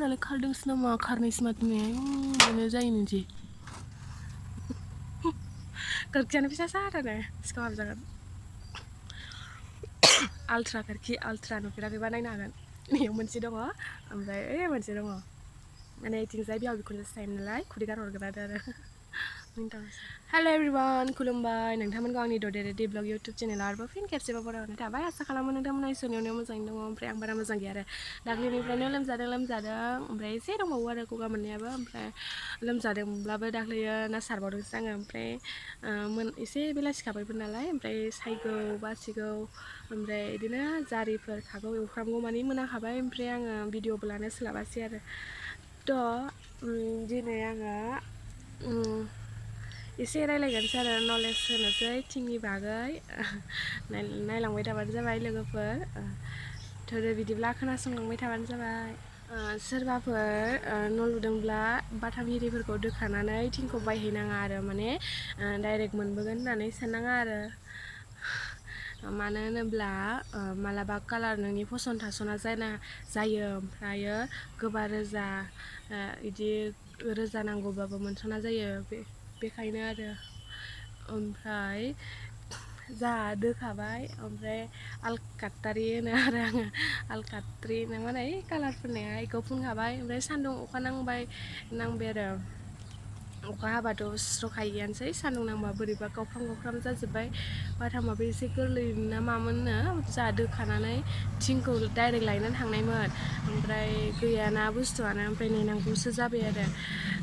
दालाय खारदोंसो नामा खारनायसो माथो ने बेनो जायो नोंदि खोरखियानो फिसा सारानो सिखाव हाबजागोन आल्ट्रा खोरखि आल्ट्रा नुफेराखैबा नायनो हागोन बेयाव मोनसे दङ ओमफ्राय मोनसे दङ माने इथिंजाय बिहाव बिखुनजोसो थायो नालाय खुदै गारहरग्रा आरो हेल' एभ्रिवान खुलुमबाय नोंथांमोनखौ आंनि ददेरे डे ब्लग इउटुब चेनेलाव आरोबाव फिन खेबसेबाव बरायनाय थाबाय आसा खालामो नोंथांमोना इसोरनि मोजाङैनो दङ ओमफ्राय आं बारा मोजां गैया आरो दाख्लैनिफ्रायनो लोमजादों ओमफ्राय एसे दंबावो आरो गगा मोननायाबो ओमफ्राय लोमजादोंब्लाबो दाख्लैयो ना सारबावदोंसो आङो ओमफ्राय एसे बेलासि खाबायबो नालाय ओमफ्राय सायगौ बासिगौ ओमफ्राय बिदिनो जारिफोर खागौ एवफ्रामगौ मानि मोनाखाबाय ओमफ्राय आङो भिडिअबो लानो सोलाबासै आरो दिनै आङो एसे रायलायगोनसै आरो नलेज होनोसै थिंनि बागै नायलांबाय थाबानो जाबाय लोगोफोर थोरो बिदिब्ला खोनासंलांबाय थाबानो जाबाय सोरबाफोर न' लुदोंब्ला बाथाम हिरिफोरखौ दोखानानै थिंखौ बायहैनाङा आरो माने डाइरेक्ट मोनबोगोन होननानै साननाङा आरो मानो होनोब्ला मालाबा कालार नोंनि फसन थासना जायो ओमफ्रायो गोबा रोजा बिदि रोजा नांगौबाबो मोनस'ना जायो बेखायनो आरो ओमफ्राय जाहा दोखाबाय ओमफ्राय आलकाट्रारि होनो आरो आङो आलकाट्रि ना मा होनो कालार फुननाया बेखौ फुनखाबाय ओमफ्राय सान्दुं अखा नांबाय आरो अखा हाबाथ' सुस्र'खायोआनोसै सान्दुं नांबा बोरैबा गावफ्राम जाजोब्बाय बाथामाबो एसे गोरलै ना मामोननो जाहा दोखानानै थिंखौ डाइरेक्ट लायनानै थांनायमोन ओमफ्राय गैयाना बुस्थुआनो ओमफ्राय नेनांगौसो जाबाय आरो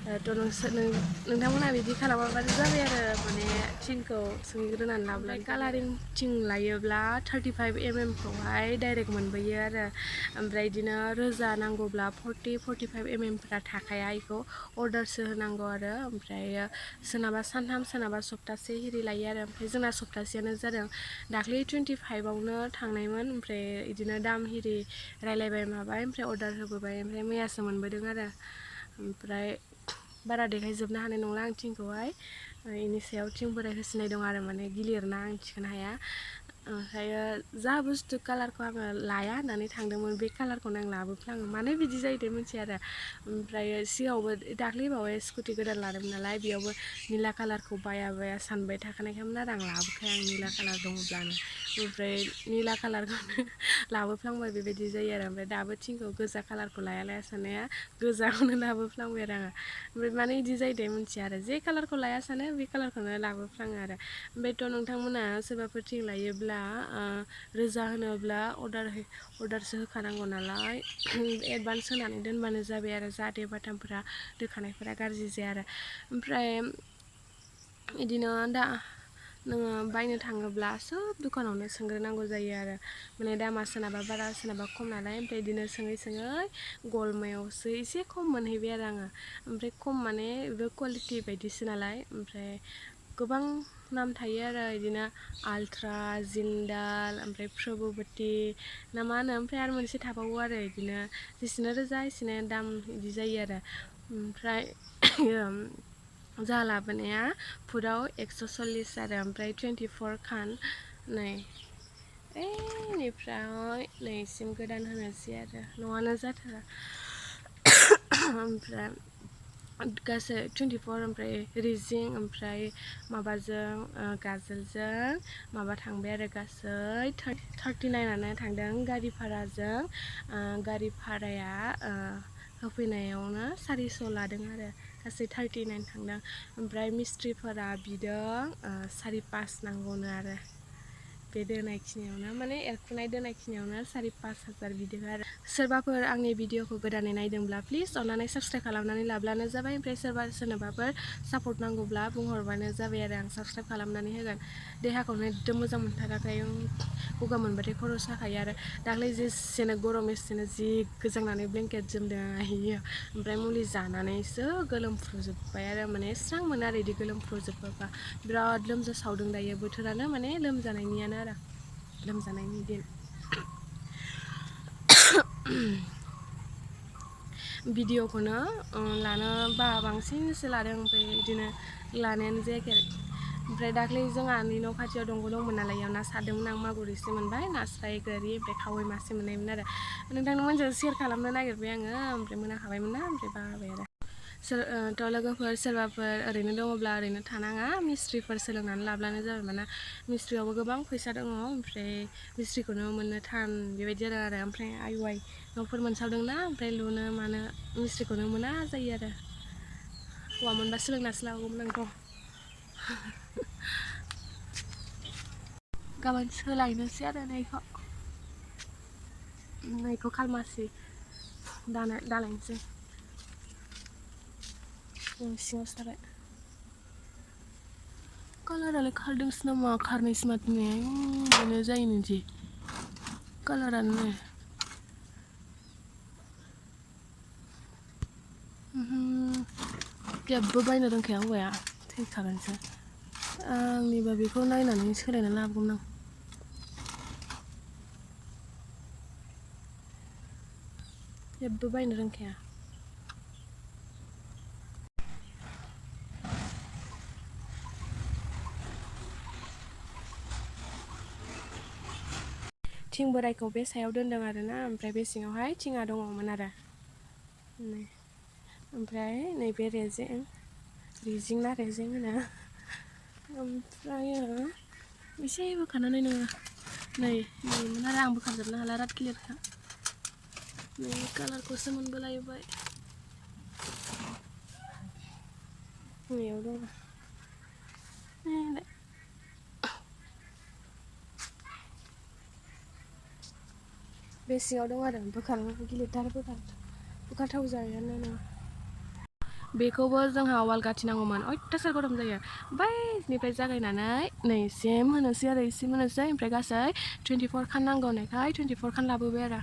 नोंथांमोनहा बिदि खालामाबानो जाबाय आरो माने थिंखौ सोंग्रोनानै लाबोलाय कालारिं थिं लायोब्ला 35 mm खौहाय डाइरेक्ट मोनबोयो आरो ओमफ्राय बिदिनो रोजा नांगौब्ला 40-45 mm फोरा थाखाया बेखौ अर्डारसो होनांगौ आरो ओमफ्राय सोरनाबा सानथाम सोरनाबा सप्तासे हिरि लायो आरो ओमफ्राय जोंना सप्तासेयानो जादों दाख्लै 25आवनो थांनायमोन ओमफ्राय बिदिनो दाम हिरि रायलायबाय माबाय ओमफ्राय अर्डार होबोबाय ओमफ्राय मैयासो मोनबोदों आरो ओमफ्राय बारा देखायजोबनो हानाय नंला आं थिंखौहाय बेनि सायाव थिं बोराय होसिनाय दं आरो माने गिलिरना आं थिखोनो हाया ओमफ्रायो जा बुस्थु कालारखौ आङो लाया होननानै थांदोंमोन बे कालारखौनो आं लाबोफ्लाङो मानो बिदि जायो मिथिया आरो ओमफ्रायो सिगाङावबो दाख्लैबावै स्कुटि गोदान लादोंमोन नालाय बेयावबो निला कालारखौ बाया सानबाय थाखानायखामोन आरो आं लाबोखाया आं निला कालार दङब्लानो ओमफ्राय निला कालारखौनो लाबोफ्लांबाय बेबायदि जायो आरो ओमफ्राय दाबो थिंखौ गोजा कालारखौ लाया सानाया गोजाखौनो लाबोफ्लांबाय आरो आङो ओमफ्राय माने बिदि जायो दे मिथिया आरो जे कालारखौ लाया सानो बे कालारखौनो लाबोफ्लाङो आरो ओमफ्रायथ' नोंथांमोना सोरबाफोर थिं लायोब्ला रोजा होनोब्ला अर्डारसो होखानांगौ नालाय एडभान्स होनानै दोनबानो जाबाय आरो जाहाथे बाथामफोरा दोखानायफोरा गाज्रि जाया आरो ओमफ्राय बिदिनो दा नोङो बायनो थाङोब्ला सोब दुखानावनो सोंग्रोनांगौ जायो आरो माने दामा सोरनाबा बारा सोरनाबा खम नालाय ओमफ्राय बिदिनो सोङै गलमायावसो एसे खम मोनहैबाय आरो आङो ओमफ्राय खम माने बेबो कुवालिटि बायदिसो नालाय ओमफ्राय गोबां नाम थायो आरो बिदिनो आल्ट्रा जिन्दाल ओमफ्राय प्रभबति ना मा होनो ओमफ्राय आरो मोनसे थाबावो आरो बिदिनो जेसेनो रोजा एसेनो दाम बिदि जायो आरो ओमफ्राय जाहा लाबोनाया फुटआव 140 आरो ओमफ्राय 24 खान बेनिफ्राय नैसिम गोदान होनोसै आरो न'आनो जाथारा ओमफ्राय गासै 24 ओमफ्राय रिजिं ओमफ्राय माबाजों गाजोलजों माबा थांबाय आरो गासै 39आनो थांदों गारि भाराजों गारि भाराया होफैनायावनो 400 लादों आरो गासै 39 थांदों ओमफ्राय मिस्ट्रिफोरा बिदों 5.5 नांगौनो आरो बे दोनायखिनियावनो माने एरखुनाय दोनायखिनियावनो 5,500 बिदों आरो सोरबाफोर आंनि भिडिअखौ गोदानै नायदोंब्ला प्लिज अननानै साबस्क्राइब खालामनानै लाब्लानो जाबाय ओमफ्राय सोरनोबाफोर सापर्ट नांगौब्ला बुंहरबानो जाबाय आरो आं साबस्क्राइब खालामनानै होगोन देहाखौनो एकदम मोजां मोनथाराखै गगा मोनबाथाय खर' साखायो आरो दाख्लै जेसेनो गरम एसेनो जि गोजांनानै ब्लेंकेट जोमदों आइयो ओमफ्राय मुलि जानानैसो गोलोमफ्रुजोब्बाय आरो माने स्रां मोनो आरो बिदि गोलोमफ्रुजोबोबा बिराद लोमजासावदों दायो बोथोरानो माने लोमजानायनियानो आरो लोमजानायनि दिन भिडिअखौनो लानो बांसिनसो लादों ओमफ्राय बिदिनो लानायानो जायाखै आरो ओमफ्राय दाख्लै जोंहानि न' खाथियाव दंग' दंमोन नालाय इयाव ना सारदोंमोन आं मागुर एसे मोनबाय नास्राय गोरि ओमफ्राय खावै मासे मोननायमोन आरो नोंथांनो मोनजों शेयार खालामनो नागिरबाय आङो ओमफ्राय मोनाखाबायमोन ना ओमफ्राय बाबाय आरो थ' लोगोफोर सोरबाफोर ओरैनो दङब्ला ओरैनो थानाङा मिस्ट्रिफोर सोलोंनानै लाब्लानो जाबाय माना मिस्ट्रियावबो गोबां फैसा दङ ओमफ्राय मिस्ट्रिखौनो मोननो थान बेबायदि आरो ओमफ्राय आइ न'फोर मोनसावदोंना ओमफ्राय लुनो मानो मिस्ट्रिखौनो मोना जायो आरो हौवा मोनबा सोलोंनासो लागौमोन आंथ' गाबोन सोलायनोसै आरो नैखौ खालमासि दालायनोसै सिङावसो थाबाय कालारालाय खारदोंसो नामा खारनायसो माथो ने बेनो जायोनो दि कालारानो नै जेबो बायनो रोंखाया हौवाया थैखागोनसो आंनिबा बेखौ नायनानै सोलायना लाबोगौमोन आं जेबो बायनो रोंखाया थिं बोरायखौ बे सायाव दोनदों आरोना ओमफ्राय बे सिङावहाय थिङा दङमोन आरो ओमफ्राय नैबे रेजें होनो ओमफ्रायो एसे बोखानानै नोङो नैमोन आरो आं बोखारजोबनो हाला राद क्लियारखा नै कालारखौसो मोनबोलायबाय नैयाव दङ बे सिङाव दं आरो गिलिरथार बोखारथाव जायानो नङा बेखौबो जोंहा वाल गाथिनांगौमोन अयथासार गरम जायो बैनिफ्राय जागायनानै नैसिम होनोसै आरो इसिम होनोसै ओमफ्राय गासै 24 खान नांगौ होननायखाय 24 खान लाबोबाय आरो